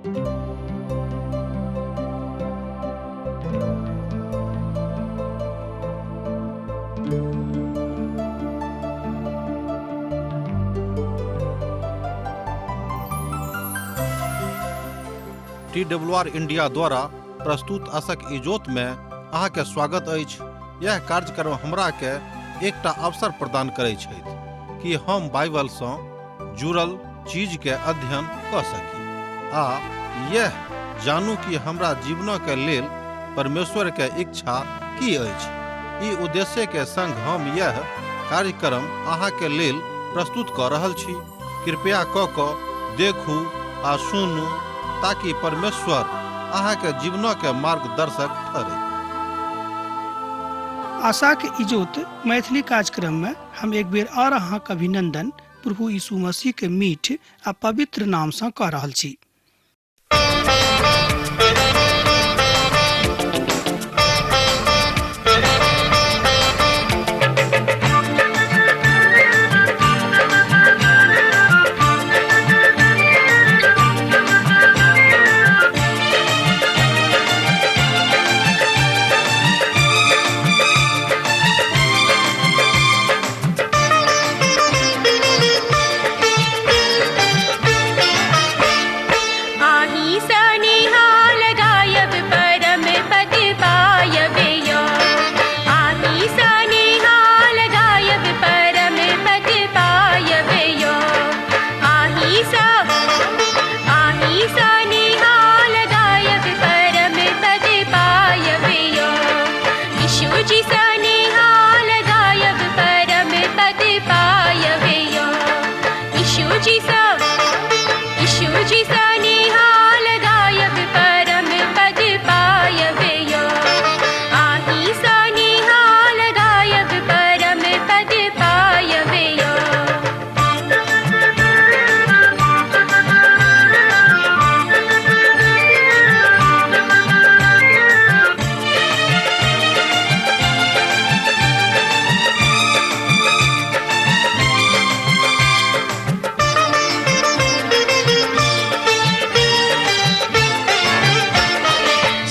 T W R India द्वारा प्रस्तुत असक इजोत में अहाँके स्वागत अछि। यह कार्यक्रम हमरा के एकटा अवसर प्रदान करै छथि कि हम बाइबल सँ जुड़ल चीज के अध्ययन कऽ सकी आ यह जानू कि हमरा जीवनक के लेल परमेश्वर के इच्छा की अछि। ई उद्देश्य के संग हम यह कार्यक्रम अहाँ के लेल प्रस्तुत कऽ रहल छी। कृपया कऽ कऽ देखू आ सुनू ताकि परमेश्वर अहाँ के जीवनक के मार्गदर्शक ठहरै। आशाक इजोत मैथिली कार्यक्रम में हम एक बेर और अहाँक अभिनंदन प्रभु यीशु मसीह के मीठ आ पवित्र नाम सँ कऽ रहल छी। आही सनिहाल गायब परम पद पायब यो। आही सनिहाल गायब परम पद पायब यो। आही स आही सनिहाल गायब परम पद पायब यो। यीशु जी सनिहाल गायब परम पद पायब यो। यीशु जी स यीशु जी सनिहाल गायब परम पद पायब यो। आही सनिहाल गायब परम पद पायब यो।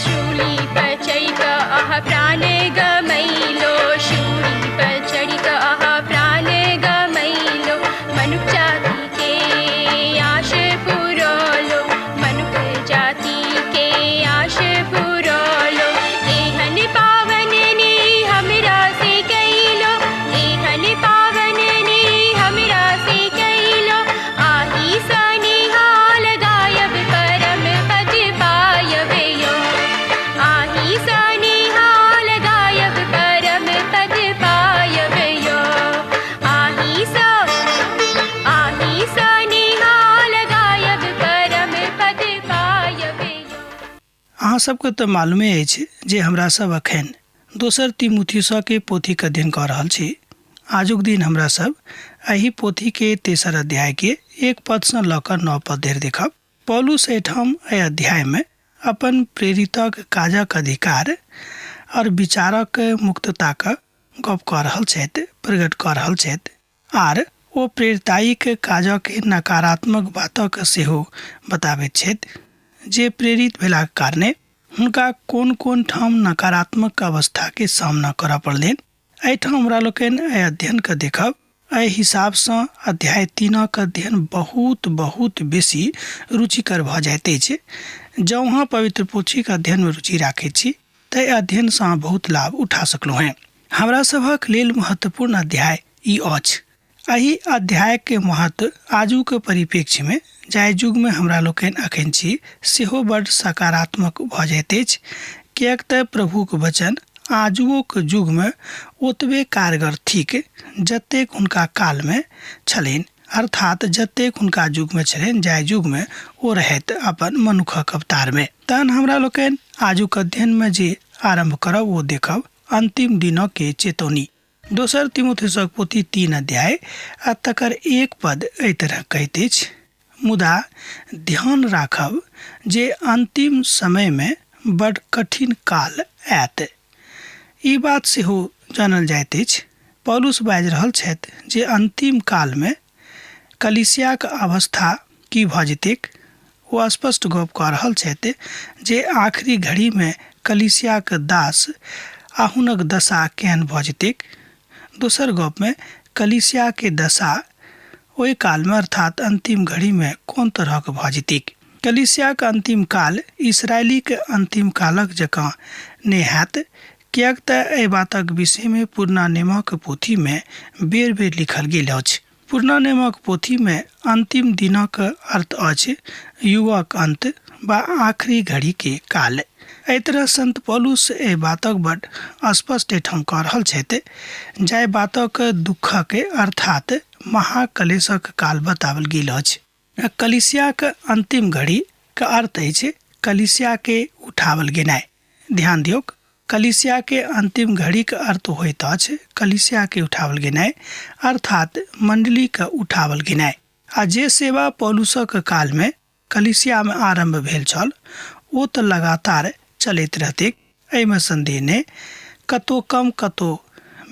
शूली पर चढ़ि कऽ अहाँ प्राण गमैलो। शूली पर चढ़ि कऽ अहाँ प्राण गमैलो। मनुख जाति के आश पुरौलो। मनुख जाति के आश पुरौलो। एहन पावन ने हमरा से कैलो। एहन पावन ने हमरा से कैलो। आही सनिहाल गायब परम पद पायब यो। आही सनिहाल गायब परम पद पायब यो। आही स आही सनिहाल गायब परम पद पायब यो। अहाँ सबके तऽ मालूमे अछि जे हमरा सब अखन दोसर तिमुथियुस के पोथीके अध्ययन कऽ रहल छी। आजुक दिन हमरा सब एहि पोथीके तेसर अध्यायके 1 पदसँ लऽ कऽ 9 पद धरि देखब। पौलुस एहिठाम एहि अध्यायमे अपन प्रेरितक काजक अधिकार और विचारक मुक्तताक गप कऽ रहल छथि, प्रकट कऽ रहल छथि आर ओ प्रेरिताइक काजक नकारात्मक बातक सेहो बताबैत छथि जे प्रेरित भेलाक कारणे हुनका कोन कोन ठाम नकारात्मक अवस्थाके सामना करऽ पड़लनि। एहिठाम हमरा लोकनि एहि अध्ययनके देखब। एहि हिसाबसँ अध्याय 3 अध्ययन बहुत बहुत बेसी रुचिकर भऽ जाइत अछि। जँ अहाँ पवित्र पोथीक अध्ययनमे रुचि राखैत छी तऽ एहि अध्ययनसँ अहाँ बहुत लाभ उठा सकलहुँ हेँ। हमरा सभक लेल महत्वपूर्ण अध्याय ई अछि। एहि अध्यायके महत्व आजुक परिप्रेक्ष्यमे जाहि युगमे हमरा लोकनि अखन छी सेहो बड्ड सकारात्मक भऽ जाइत अछि, किएक तऽ प्रभुक वचन आजुओक युगमे ओतबे कारगर थिक जतेक हुनका कालमे छलनि, अर्थात जतेक हुनका युगमे छलनि जाहि युगमे ओ रहथि अपन मनुखक अवतारमे। तहन हमरा लोकनि आजुक अध्ययनमे जे आरम्भ करब ओ देखब अंतिम दिनके चेतौनी। दोसर तिमुथियुसक पोथी 3 अध्याय आ तकर 1 पद एहि तरह कहैत अछि, मुदा ध्यान राखब जे अंतिम समयमे बड कठिन काल आयत। ई बात सेहो जानल जाइत अछि। पौलुस बाजि रहल छथि जे अंतिम कालमे कलीसियाक अवस्था की भऽ जेतैक। ओ स्पष्ट गप कऽ रहल छथि जे आखिरी घड़ीमे कलीसियाक दास आ हुनक दशा केहन भऽ जेतैक। दोसर गपमे कलीसियाके दशा ओहि कालमे अर्थात अन्तिम घड़ीमे कोन तरहक भऽ जेतैक। कलीसियाक अन्तिम काल इसराइलीक अन्तिम कालक जकाँ नहि हैत, किएक तँ एहि बातक विषयमे पुरना नियमक पोथीमे बेर-बेर लिखल गेल अछि। पुरना नियमक पोथीमे अन्तिम दिनक अर्थ अछि युगक अन्त वा आखिरी घड़ीके काल। एहि तरह संत पौलुस एहि बातक बड स्पष्ट एहिठाम कऽ रहल छथि जाहि बातक दुःखक अर्थात महाकलेशक काल बताओल गेल अछि। कलीसियाक अन्तिम घड़ीक अर्थ अछि कलीसियाके उठाओल गेनाइ। ध्यान दियौक, कलीसियाके अन्तिम घड़ीक अर्थ होइत अछि कलीसियाके उठाओल गेनाइ, अर्थात मण्डलीके उठाओल गेनाइ। आ जे सेवा पौलुसक कालमे कलीसियामे आरम्भ भेल छल, ओ तऽ लगातार चलैत रहतैक, एहिमे सन्देह नहि। कतौ कम कतौ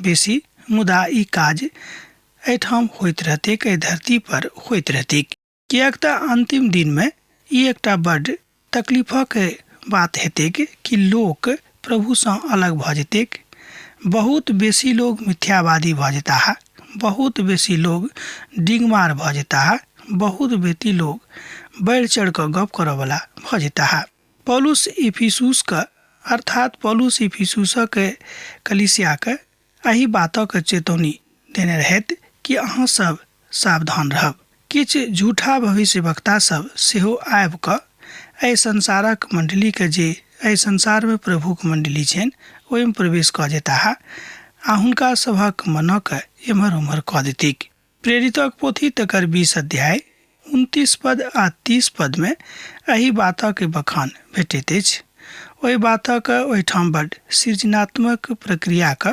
बेसी, मुदा ई काज एहिठाम होइत रहतैक, एहि धरती पर होइत रहतैक। किएक तऽ अन्तिम दिनमे ई एकटा बड्ड तकलीफक बात हेतैक कि लोक प्रभुसँ अलग भऽ जेतैक। बहुत बेसी लोक मिथ्यावादी भऽ जेताह, बहुत बेसी लोक डींगमार भऽ जेताह, बहुत बेसी लोक बढ़ि-चढ़ि कऽ गप करऽवला भऽ जेताह। पौलुस इफिसुसक अर्थात पौलुस इफिसुसक कलीसियाक एहि बातक चेतौनी देने रहथि कि अहाँ सब सावधान रहब। किछु झूठा भविष्यवक्ता सब सेहो आबि कऽ एहि संसारक मण्डली केँ जे एहि संसार मे प्रभुक मण्डली छनि ओहि मे प्रवेश कऽ जेताह आ हुनका सभक मनक एम्हर-ओम्हर कऽ देतैक। प्रेरितक पोथी तकर 20 अध्याय 29 पद आ 30 पद मे एहि बातक बखान भेटैत अछि। ओहि बातक ओहिठाम बड सृजनात्मक प्रक्रियाक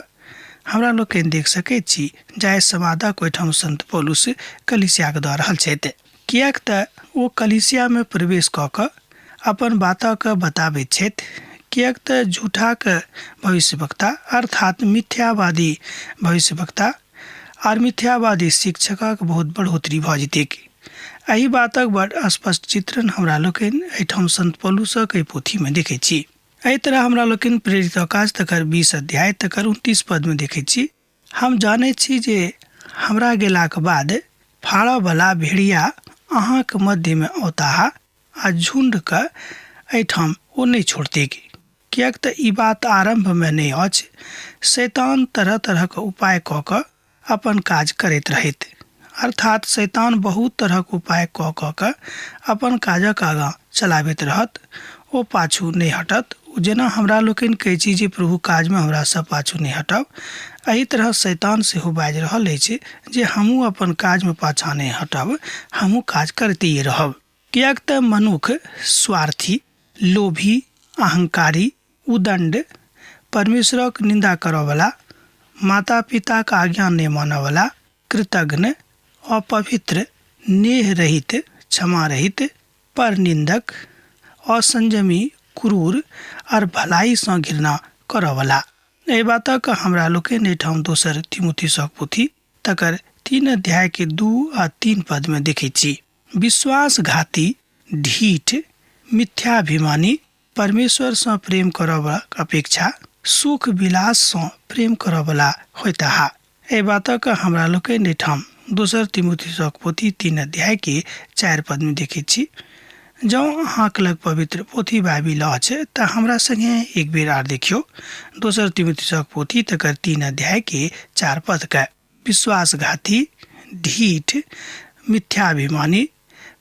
हमरा लोकनि देख सकैत छी जाहि समादक ओहिठाम संत पौलुस कलीसियाक दऽ रहल छथि। किएक तऽ ओ कलीसिया मे प्रवेश कऽ कऽ अपन बातक बताबैत छथि। किएक तऽ झूठाक भविष्यवक्ता अर्थात मिथ्यावादी भविष्यवक्ता आर मिथ्यावादी शिक्षकक बहुत बढ़ोतरी भऽ जेतैक। एहि बातक बड स्पष्ट चित्रण हमरा लोकनि एहिठाम संत पौलुसक एहि पोथीमे देखैत छी। एहि तरह हमरा लोकनि प्रेरितक काज तकर 20 अध्याय तकर 29 पदमे देखैत छी, हम जानैत छी जे हमरा गेलाक बाद फाड़ऽवला भेड़िया अहाँक मध्यमे औताह आ झुण्डके एहिठाम ओ नहि छोड़तैक। किएक तँ ई बात आरम्भमे नहि अछि। शैतान तरह-तरहक उपाय कऽ कऽ अपन काज करैत रहैत। अर्थात् शैतान बहुत तरहक उपाय कऽ कऽ कऽ अपन काजक आगाँ चलाबैत रहत। ओ पाछू नहि हटत। जेना हमरा लोकनि कहैत छी जे प्रभु काजमे हमरा सभ पाछू नहि हटब, एहि तरह शैतान सेहो बाजि रहल अछि जे हमहूँ अपन काजमे पाछाँ नहि हटब, हमहूँ काज करिते रहब। किएक तँ मनुख स्वार्थी, लोभी, अहंकारी, उदण्ड, परमेश्वरक निन्दा करऽ वला, माता-पिताक आज्ञा नहि मानऽ वला, कृतघ्न, अपवित्र, नेह-रहित, क्षमा-रहित, परनिन्दक, असंयमी, क्रूर और भलाई सँ घृणा करऽ वला। एहि बातक हमरा लोकनि एहिठाम दोसर तिमुथियुसक पोथी तकर 3 अध्याय के 2 आ 3 पद मे देखैत छी। विश्वासघाती, ढीठ, मिथ्याभिमानी, परमेश्वरसँ प्रेम करबाक अपेक्षा सुख विलाससँ प्रेम करऽवला होयताह। एहि बातक हमरा लोकनि एहिठाम दोसर तिमुथियुसक पोथी 3 अध्याय के 4 पद मे देखैत छी। जँ अहाँक लग पवित्र पोथी बाइबिल अछि तऽ हमरा संगे एक बेर आर देखियौ दोसर तिमुथियुसक पोथी तकर 3 अध्याय के 4 पद के। विश्वासघाती, ढीठ, मिथ्याभिमानी,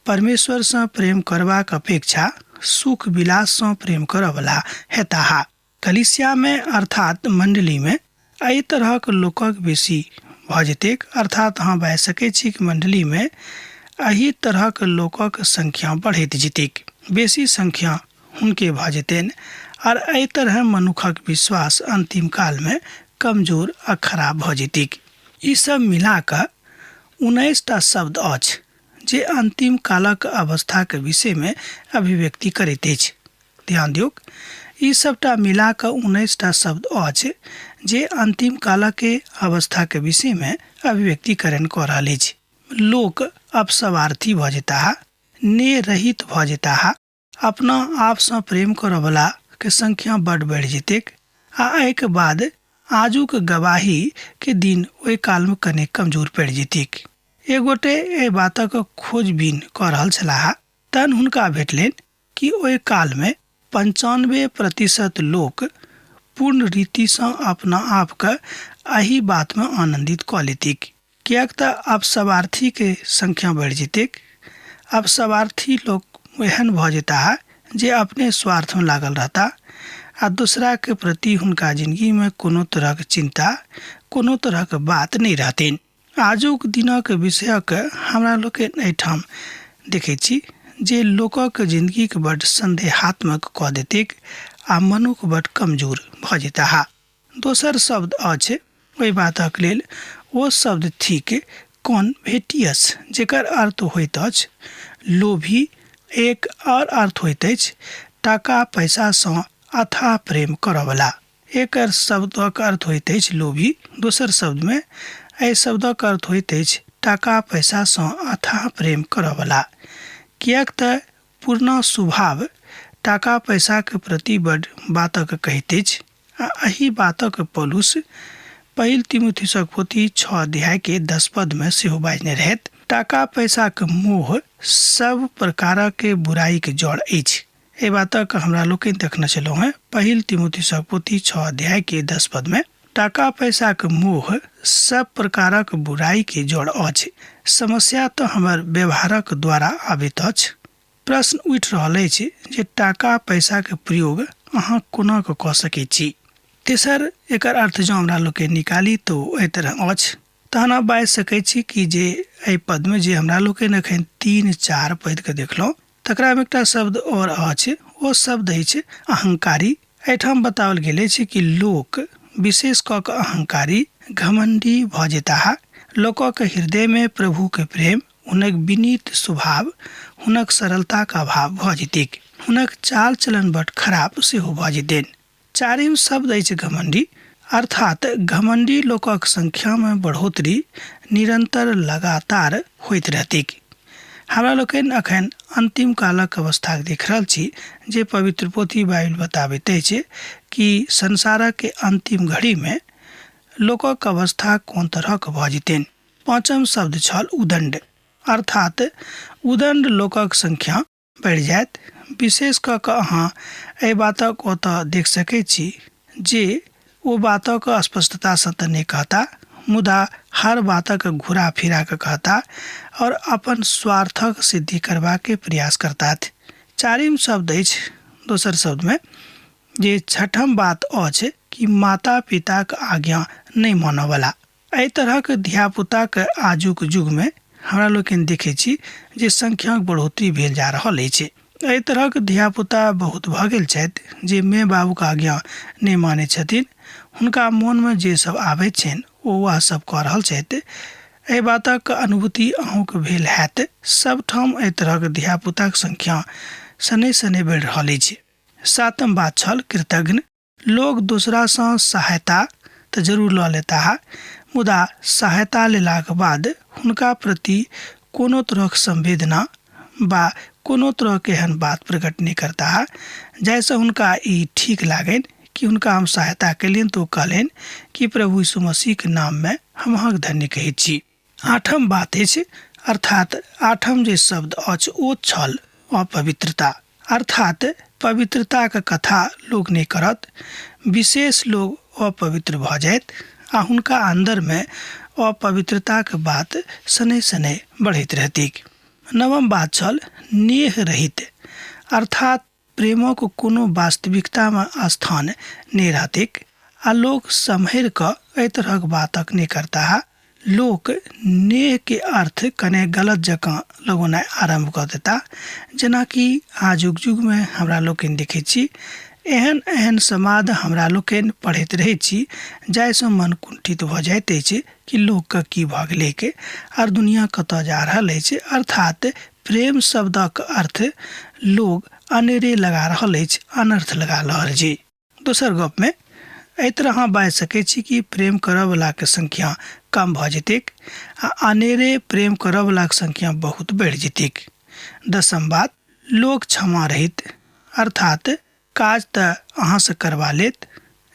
परमेश्वरसँ प्रेम करबाक अपेक्षा सुख विलाससँ प्रेम करऽवला हेताह। कलीसियामे अर्थात मण्डलीमे एहि तरहक लोकक बेसी भऽ जेतैक, अर्थात अहाँ बाजि सकैत छी कि मण्डलीमे एहि तरहक लोकक संख्या बढ़ैत जेतैक, बेसी संख्या हुनके भऽ जेतनि आर एहि तरहे मनुखक विश्वास अन्तिम कालमे कमजोर आ खराब भऽ जेतैक। ई सब मिला कऽ 19 टा शब्द अछि जे अन्तिम कालक अवस्थाक विषयमे अभिव्यक्ति करैत अछि। ध्यान दियौक, ई सबटा मिला कऽ 19 टा शब्द अछि जे अन्तिम कालक अवस्थाक विषयमे अभिव्यक्तिकरण कऽ रहल अछि। लोक अपस्वार्थी भऽ जेताह, ने रहित भऽ जेताह। अपना आपसँ प्रेम करऽवला के संख्या बड बढ़ि जेतैक आ एहिके बाद आजुक गवाही के दिन ओहि कालमे कने कमजोर पड़ि जेतैक। एक गोटे एहि बातक खोजबीन कऽ रहल छलाह तहन हुनका भेटलनि कि ओहि कालमे 95% लोक पूर्ण रीतिसँ अपना आपके एहि बातमे आनन्दित कऽ लेतिक, किएक तऽ आब सवार्थीके संख्या बढ़ि जेतैक। आब सवार्थी लोक एहन भऽ जेताह जे अपने स्वार्थमे लागल रहता आ दोसराके प्रति हुनका जिनगीमे कोनो तरहक चिन्ता, कोनो तरहक बात नहि रहतनि। आजुक दिनक विषयक हमरा लोकनि एहिठाम देखैत छी जे लोकक जिनगीके बड्ड सन्देहात्मक कऽ देतैक आ मनुख बड्ड कमजोर भऽ जेताह। दोसर शब्द अछि ओहि बातक लेल, ओ शब्द थिक कॉन्वेटियस, जेकर अर्थ होइत अछि लोभी। एक आओर अर्थ होइत अछि टाका पैसासँ अथाह प्रेम करऽवला। एकर शब्दक अर्थ होइत अछि लोभी। दोसर शब्दमे एहि शब्दक अर्थ होइत अछि टाका पैसासँ अथाह प्रेम करऽवला, किएक तऽ पुरना स्वभाव टाका पैसाके प्रति बड्ड बातक कहैत अछि आ एहि बातक पौलुस पहिल तिमुथियुसक पोथी 6 अध्यायके 10 पदमे सेहो बाजने रहथि। टाका पैसाक मोह सब प्रकारक बुराइक जड़ अछि। एहि बातक हमरा लोकनि देखने छलहुँ हेँ पहिल तिमुथियुसक पोथी 6 अध्यायके 10 पदमे। टाका पैसाक मोह सब प्रकारक बुराइके जड़ अछि। समस्या तऽ हमर व्यवहारक द्वारा आबैत अछि। प्रश्न उठि रहल अछि जे टाका पैसाके प्रयोग अहाँ कोना कऽ कऽ सकैत छी। तेसर एकर अर्थ जँ हमरा लोकनि निकाली तऽ ओ एहि तरह अछि। तहन आब बाजि सकैत छी कि जे एहि पदमे जे हमरा लोकनि एखन 3-4 पदके देखलहुँ तकरामे एकटा शब्द आओर अछि, ओ शब्द अछि अहंकारी। एहिठाम बताओल गेल अछि कि लोक विशेष कऽ कऽ अहंकारी, घमंडी भऽ जेताह। लोकक हृदयमे प्रभुके प्रेम, हुनक विनीत स्वभाव, हुनक सरलताक अभाव भऽ जेतैक। हुनक चाल चलन बड खराब सेहो भऽ जेतनि। चारिम शब्द अछि घमंडी, अर्थात घमंडी लोकक संख्यामे बढ़ोतरी निरंतर लगातार होइत रहतैक। हमरा लोकनि अखन अंतिम कालक अवस्थाक देख रहल छी जे पवित्र पोथी बाइबिल बताबैत अछि कि संसारक अंतिम घड़ीमे लोकक अवस्था कोन तरहक भऽ जेतनि। पाँचम शब्द छल उदंड, अर्थात उदंड लोकक संख्या बढ़ि जायत। विशेष कऽ कऽ अहाँ एहि बातक ओतऽ देख सकैत छी जे ओ बातक स्पष्टतासँ तऽ नहि कहता, मुदा हर बातक घुरा फिरा कऽ कहता आओर अपन स्वार्थक सिद्धि करबाके प्रयास करताथि। चारिम शब्द अछि दोसर शब्दमे जे छठम बात अछि कि माता पिताक आज्ञा नहि मानऽवला। एहि तरहक धियापुताके आजुक युगमे हमरा लोकनि देखै छी जे संख्याक बढ़ोतरी भेल जा रहल अछि। एहि तरहक धियापुता बहुत भऽ गेल छथि जे माय बाबूके आज्ञा नहि मानै छथिन। हुनका मोनमे जे सब आबैत छनि ओ वएह सब कऽ रहल छथि। एहि बातक अनुभूति अहूँके भेल हैत। सबठाम एहि तरहक धियापुताक संख्या शनैः शनैः बढ़ि रहल अछि। सातम बात छल कृतघ्न। लोक दोसरासँ सहायता तऽ जरूर लऽ लेताह, मुदा सहायता लेलाक बाद हुनका प्रति कोनो तरहक संवेदना बा कोनो तरहक एहन बात प्रकट नहि करताह जाहिसँ हुनका ई ठीक लागनि कि हुनका हम सहायता केलियनि तऽ ओ कहलनि कि प्रभु यीशु मसीहके नाममे हम अहाँके धन्य कहैत छी। आठम बात अछि, अर्थात आठम जे शब्द अछि ओ छल अपवित्रता, अर्थात पवित्रताक कथा लोक नहि करत। विशेष लोक अपवित्र भऽ जायत आ हुनका अन्दरमे अपवित्रताक बात शनैः शनैः बढ़ैत रहतैक। नवम बात छल नेह रहित, अर्थात प्रेमक कोनो वास्तविकतामे स्थान नहि रहतैक आ लोक सम्हरि कऽ एहि तरहक बातक नहि करताह। लोक नेहके अर्थ कने गलत जकाँ लगौनाइ आरम्भ कऽ देताह, जेनाकि आजुक युगमे हमरा लोकनि देखै छी। एहन एहन समाद हमरा लोकनि पढ़ैत रहै छी जाहिसँ मन कुण्ठित भऽ जाइत अछि कि लोकके की भऽ गेलैक आर दुनिया कतऽ जा रहल अछि। अर्थात प्रेम शब्दक अर्थ लोग अनेरे लगा रहल अछि, अनर्थ लगा रहल अछि। दोसर गपमे एहि तरह अहाँ बाजि सकै छी कि प्रेम करऽवलाके संख्या कम भऽ जेतैक आ अनेरे प्रेम करऽवलाके संख्या बहुत बढ़ि जेतैक। दसम बात, लोक क्षमा रहित, अर्थात काज तऽ अहाँसँ करबा लेत,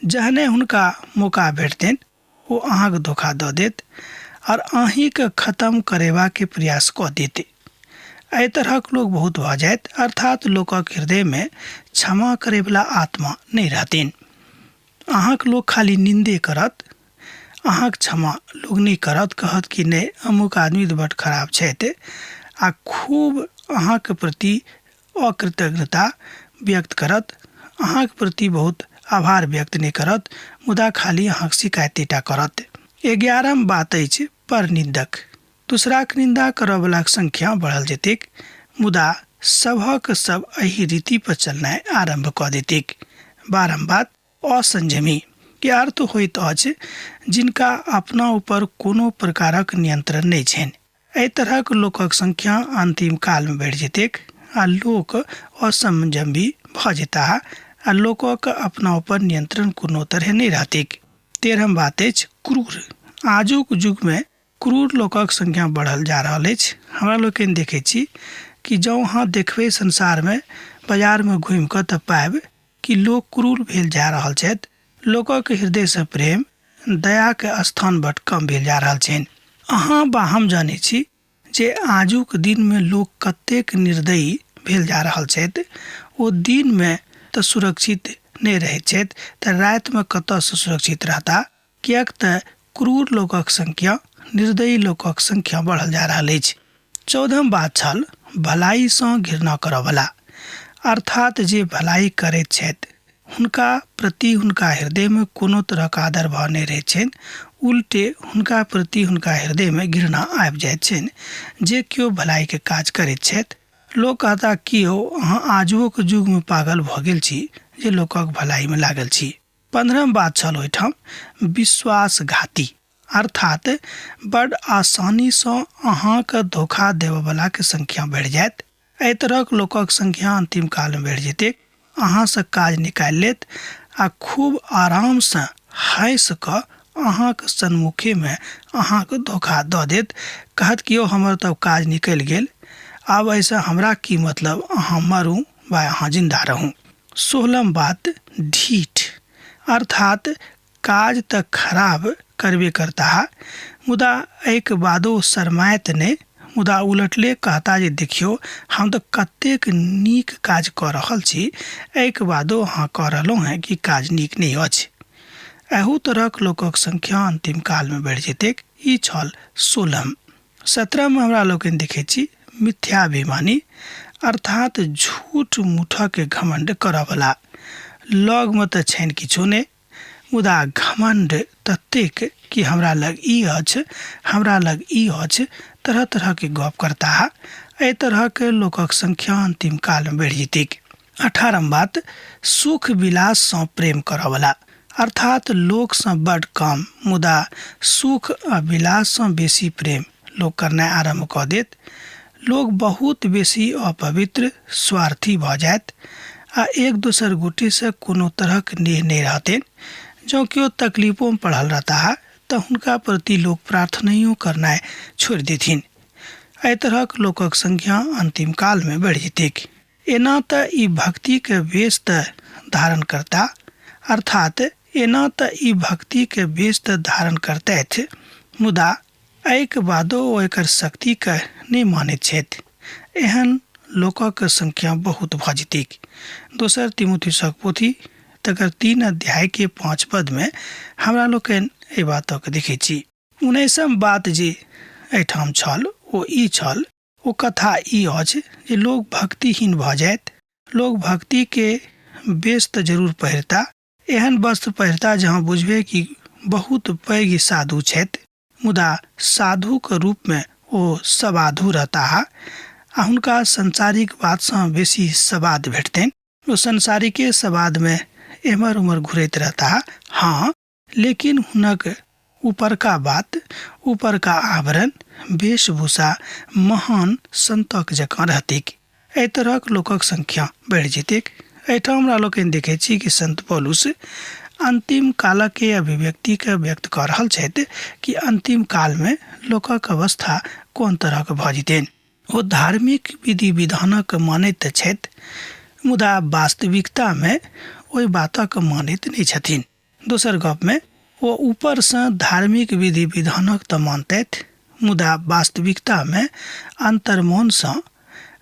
जहने हुनका मौका भेटतनि ओ अहाँके धोखा दऽ देत आओर अहीँके खतम करेबाके प्रयास कऽ देत। एहि तरहक लोक बहुत भऽ जायत, अर्थात लोकक हृदयमे क्षमा करैवला आत्मा नहि रहथिन। अहाँके लोक खाली निन्दे करत, अहाँके क्षमा लोक नहि करत, कहत कि नहि अमुक आदमी तऽ बड्ड खराब छथि, आ खूब अहाँके प्रति अकृतज्ञता व्यक्त करत, अहाँके प्रति बहुत आभार व्यक्त नहि करत, मुदा खाली अहाँके शिकायतेटा करत। 11म बात अछि परनिन्दक। दूसराक निन्दा करऽवलाक संख्या बढ़ल जेतैक, मुदा सभक सब एहि रीति पर चलनाइ आरम्भ कऽ देतैक। 12म बात, असंयमी के अर्थ होइत अछि जिनका अपना ऊपर कोनो प्रकारक नियंत्रण नहि छनि। एहि तरहक लोकक संख्या अंतिम कालमे बढ़ि जेतैक आ लोक असंयमी भऽ जेताह आ लोकक अपना ऊपर नियंत्रण कोनो तरहे नहि रहतैक। 13म बात अछि क्रूर। आजुक युगमे क्रूर लोकक संख्या बढ़ल जा रहल अछि। हमरा लोकनि देखै छी कि जँ अहाँ देखबै संसारमे बाजारमे घुमि कऽ तऽ पाबि कि लोक क्रूर भेल जा रहल छथि। लोकक हृदयसँ प्रेम दयाके स्थान बड कम भेल जा रहल छनि। अहाँ बा हम जानै छी जे आजुक दिनमे लोक कतेक निर्दयी भेल जा रहल छथि। ओ दिनमे तऽ सुरक्षित नहि रहैत छथि तऽ रातिमे कतऽसँ सुरक्षित रहता, किएक तऽ क्रूर लोकक संख्या, निर्दयी लोकक संख्या बढ़ल जा रहल अछि। 14म बात छल भलाइसँ घृणा करऽवला, अर्थात जे भलाई करैत छथि हुनका प्रति हुनका हृदयमे कोनो तरहक आदर भाव नहि रहैत छनि, उल्टे हुनका प्रति हुनका हृदयमे घृणा आबि जाइत छनि। जे केओ भलाइके काज करैत छथि, लोक कहता कि यौ अहाँ आजुओके युगमे पागल भऽ गेल छी जे लोकक भलाइमे लागल छी। 15म बात छल ओहिठाम विश्वासघाती, अर्थात बड आसानीसँ अहाँके धोखा देबऽवलाके संख्या बढ़ि जायत। एहि तरहक लोकक संख्या अंतिम कालमे बढ़ि जेतैक। अहाँसँ काज निकालि लेत आ खूब आरामसँ हँसि कऽ अहाँके सन्मुखेमे अहाँके धोखा दऽ देत, कहत कि यौ हमर तऽ काज निकलि गेल, आब एहिसँ हमरा की मतलब, अहाँ मरू वा अहाँ जिन्दा रहू। 16म बात ढीठ, अर्थात काज तऽ खराब करबे करताह मुदा एहिके बादो शरमायत नहि, मुदा उलटले कहता जे देखियौ हम तऽ कतेक नीक काज कऽ रहल छी, एहिके बादो अहाँ कऽ रहलहुँ हेँ कि काज नीक नहि अछि। एहू तरहक लोकक संख्या अंतिम कालमे बढ़ि जेतैक। ई छल 16म। 17मे हमरा लोकनि देखैत छी मिथ्याभिमानी, अर्थात झूठ मूठके घमण्ड करऽवला। लगमे तऽ छनि किछो नहि, मुदा घमण्ड ततेक कि हमरा लग ई अछि, हमरा लग ई अछि, तरह तरहके गप करताह। एहि तरहके लोकक संख्या अंतिम कालमे बढ़ि जेतैक। 18म बात, सुख विलाससँ प्रेम करऽवला, अर्थात लोकसँ बड कम मुदा सुख आ विलाससँ बेसी प्रेम लोक करनाइ आरम्भ कऽ देत। लोक बहुत बेसी अपवित्र, स्वार्थी भऽ जायत आ एक दोसर गोटेसँ कोनो तरहक नेह नहि रहतनि। जँ केओ तकलीफोमे पड़ल रहताह तऽ हुनका प्रति लोक प्रार्थनाइयो करनाइ छोड़ि देथिन। एहि तरहक लोकक संख्या अंतिम कालमे बढ़ि जेतैक। एना तऽ ई भक्तिके वेश तऽ धारण करता, अर्थात एना तऽ ई भक्तिके वेश तऽ धारण करतथि, मुदा एहिके बादो ओ एकर शक्तिके नहि मानैत छथि। एहन लोकक संख्या बहुत भऽ जेतैक। दोसर तिमुथियुसक पोथी तकर 3 अध्यायके 5 पदमे हमरा लोकनि एहि बातके देखै छी। 19म बात जे एहिठाम छल ओ ई छल, ओ कथा ई अछि जे लोक भक्तिहीन भऽ जायत। लोक भक्तिके वेश तऽ जरूर पहिरता, एहन वस्त्र पहिरता जे अहाँ बुझबै कि बहुत पैघ साधु छथि, मुदा साधुके रूपमे ओ सवाधु रहताह आ हुनका सांसारिक बातसँ बेसी सवाद भेटतनि। ओ सांसारिके सवादमे एम्हर ओम्हर घुरैत रहताह, हँ, लेकिन हुनक ऊपरका बात, ऊपरका आवरण, वेशभूषा महान संतक जकाँ रहतैक। एहि तरहक लोकक संख्या बढ़ि जेतैक। एहिठाम हमरा लोकनि देखैत छी कि संत पौलुस अंतिम कालक अभिव्यक्तिके व्यक्त कऽ रहल छथि कि अंतिम कालमे लोकक अवस्था कोन तरहक भऽ जेतनि। ओ धार्मिक विधि विधानक मानैत छथि, मुदा वास्तविकतामे ओहि बातक मानैत नहि छथिन। दोसर गपमे ओ ऊपरसँ धार्मिक विधि विधानक तऽ मानतथि, मुदा वास्तविकतामे अन्तर्मनसँ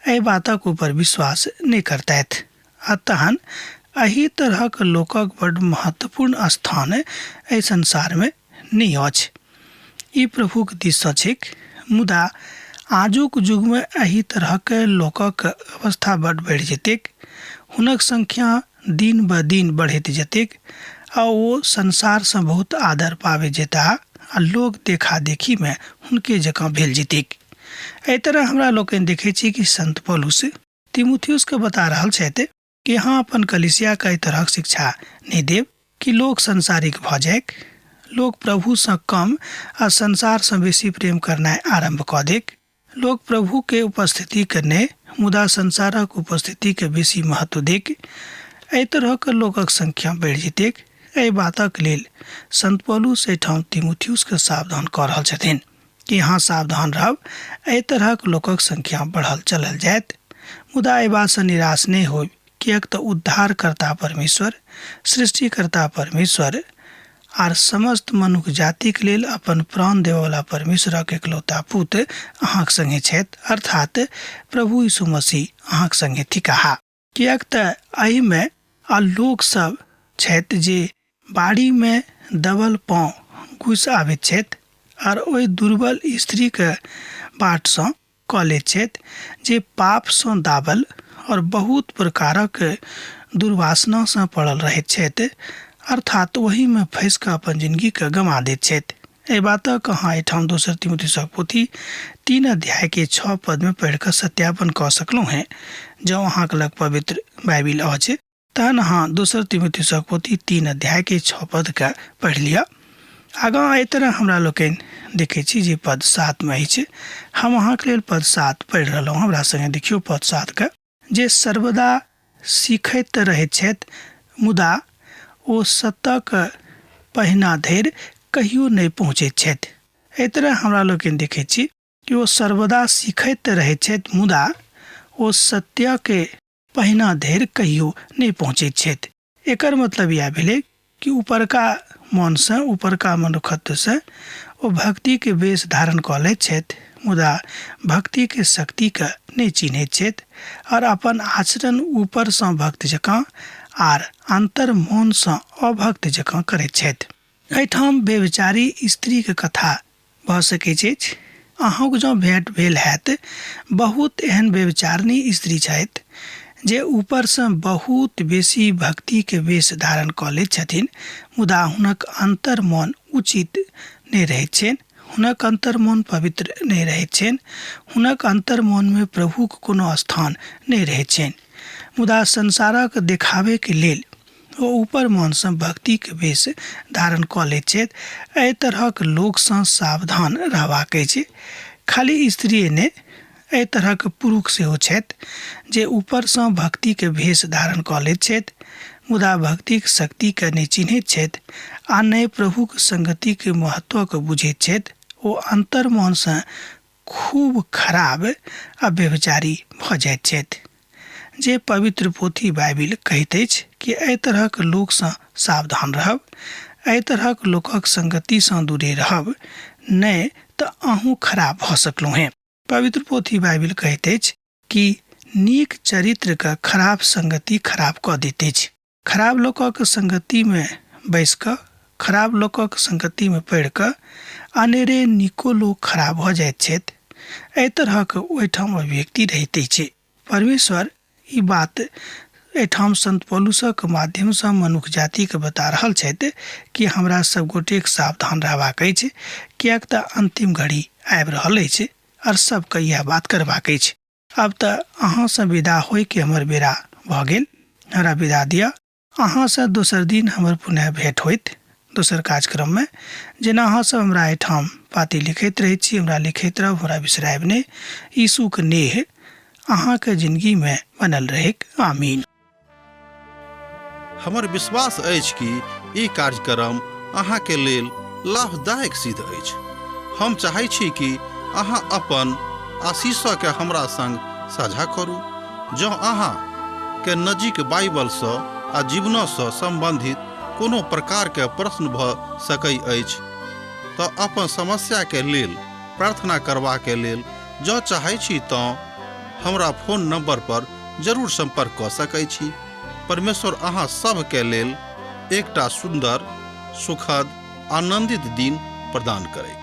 एहि बातक ऊपर विश्वास नहि करतथि। आ तहन एहि तरहक लोकक बड्ड महत्वपूर्ण स्थान एहि संसारमे नहि अछि। ई प्रभुक दिससँ छैक। मुदा आजुक युगमे एहि तरहक लोकक अवस्था बड्ड बढ़ि जेतैक। हुनक संख्या दिन ब दिन बढ़ैत जेतैक आ ओ संसारसँ बहुत आदर पाबैत जेताह आ लोक देखा देखीमे हुनके जकाँ भेल जेतैक। एहि तरह हमरा लोकनि देखैत छी कि संत पौलुस तिमुथियुसके बता रहल छथि कि अहाँ अपन कलिसियाके एहि तरहक शिक्षा नहि देब कि लोक संसारिक भऽ जाइक, लोक प्रभुसँ कम आ संसारसँ बेसी प्रेम करनाइ आरम्भ कऽ देक, लोक प्रभुके उपस्थितिके नहि मुदा संसारक उपस्थितिके बेसी महत्व देक। एहि तरहक लोकक संख्या बढ़ि जेतैक। एहि बातक लेल संत पौलुस एहिठाम तिमुथियुसके सावधान कऽ रहल छथिन कि अहाँ सावधान रहब, एहि तरहक लोकक संख्या बढ़ल चलल जायत। मुदा एहि बातसँ निराश नहि होयब, किएक तऽ उद्धारकर्ता परमेश्वर, सृष्टिकर्ता परमेश्वर आर समस्त मनुख जातिक लेल अपन प्राण देबयवला परमेश्वरक एकलौता पुत अहाँक संगे छथि, अर्थात प्रभु यीशु मसीह अहाँक संगे थिकाह। किएक तऽ एहिमे आ लोकसभ छथि जे बाड़ीमे दबल पाँव घुसि आबैत छथि आर ओहि दुर्बल स्त्रीके बाटसँ कऽ लैत छथि जे पापसँ दाबल आओर बहुत प्रकारक दुर्वासनासँ पड़ल रहैत छथि, अर्थात ओहीमे फँसि कऽ अपन जिनगीके गमा दैत छथि। एहि बातक अहाँ एहिठाम दोसर तिमुथियुसक पोथी 3 अध्यायके 6 पदमे पढ़ि कऽ सत्यापन कऽ सकलहुँ हेँ। जँ अहाँके लग पवित्र बाइबिल अछि तहन अहाँ दोसर तिमुथियुसक पोथी 3 अध्यायके 6 पदके पढ़ि लिअ। आगाँ एहि तरह हमरा लोकनि देखै छी जे पद 7 मे अछि। हम अहाँके लेल पद 7 पढ़ि रहलहुँ, हमरा सङ्गे देखियौ पद 7 के, जे सर्वदा सीखैत रहैत छथि मुदा ओ सतक पहिना धरि कहियो नहि पहुँचैत छथि। एहि तरह हमरा लोकनि देखैत छी कि ओ सर्वदा सीखैत रहैत छथि मुदा ओ सत्यके पहिना धरि कहियो नहि पहुँचैत छथि। एकर मतलब इएह भेलै कि ऊपरका मनसँ, ऊपरका मनुखत्वसँ ओ भक्तिके वेश धारण कऽ लैत छथि, मुदा भक्तिके शक्तिके नहि चिन्हैत छथि आओर अपन आचरण ऊपरसँ भक्त जकाँ आर अन्तर मनसँ अभक्त जकाँ करैत छथि। एहिठाम व्यभिचारी स्त्रीके कथा भऽ सकैत अछि। अहूँके जँ भेँट भेल हैत, बहुत एहन व्यभिचारिणी स्त्री छथि जे ऊपरसँ बहुत बेसी भक्तिके वेश धारण कऽ लैत छथिन, मुदा हुनक अन्तर्मन उचित नहि रहैत छनि, हुनक अन्तर्मन पवित्र नहि रहैत छनि, हुनक अन्तर्मनमे प्रभुक कोनो स्थान नहि रहैत छनि। मुदा संसारक देखाबैके लेल ओ ऊपर मनसँ भक्तिक वेश धारण कऽ लैत छथि। एहि तरहक लोकसँ सावधान रहबाक अछि। खाली स्त्रिये नहि, एहि तरहक पुरुष सेहो छथि जे ऊपरसँ भक्तिक भेष धारण कऽ लैत छथि, मुदा भक्तिक शक्तिकेँ नहि चिन्हैत छथि आ ने प्रभुक संगतिक महत्वकेँ बुझैत छथि। ओ अन्तर्मनसँ खूब खराब आ व्यभिचारी भऽ जाइत छथि। जे पवित्र पोथी बाइबिल कहैत अछि कि एहि तरहक लोकसँ सावधान रहब, एहि तरहक लोकक संगतिसँ दूरे रहब, नहि तऽ अहूँ खराब भऽ सकलहुँ हेँ। पवित्र पोथी बाइबिल कहैत अछि कि नीक चरित्रके खराब संगति खराब कऽ दैत अछि। खराब लोकक संगतिमे बैसि कऽ, खराब लोकक संगतिमे पड़ि कऽ अनेरे नीको लोक खराब भऽ जाइत छथि। एहि तरहक ओहिठाम अभिव्यक्ति रहैत अछि। परमेश्वर ई बात एहिठाम संत पौलुसक माध्यमसँ मनुख जातिके बता रहल छथि कि हमरा सब गोटेक सावधान रहबाक अछि, किएक तऽ अन्तिम घड़ी आबि रहल अछि आओर सबके इएह बात करबाक अछि। आब तऽ अहाँसँ विदा होइके हमर बेरा भऽ गेल, हमरा विदा दिअ। अहाँसँ दोसर दिन हमर पुनः भेँट होइत दोसर कार्यक्रममे। जेना अहाँसभ हमरा एहिठाम पाती लिखैत रहै छी, हमरा लिखैत रहब, हमरा बिसरायब नहि। यीशुक नेह अहाँके जिनगीमे बनल रहैक। आमीन। हमर विश्वास अछि कि ई कार्यक्रम अहाँके लेल लाभदायक सिद्ध अछि। हम चाहै छी कि अहाँ अपन आशीषके हमरा संग साझा करू। जँ अहाँ के नजीक बाइबलसँ आ जीवनसँ सम्बन्धित कोनो प्रकारके प्रश्न भऽ सकै अछि तऽ अपन समस्याके लेल प्रार्थना करबाके लेल जँ चाहै छी तँ हमरा फोन नंबर पर जरूर संपर्क कऽ सकै छी। परमेश्वर अहाँ सभके लेल एकटा सुन्दर, सुखद, आनंदित दिन प्रदान करैत।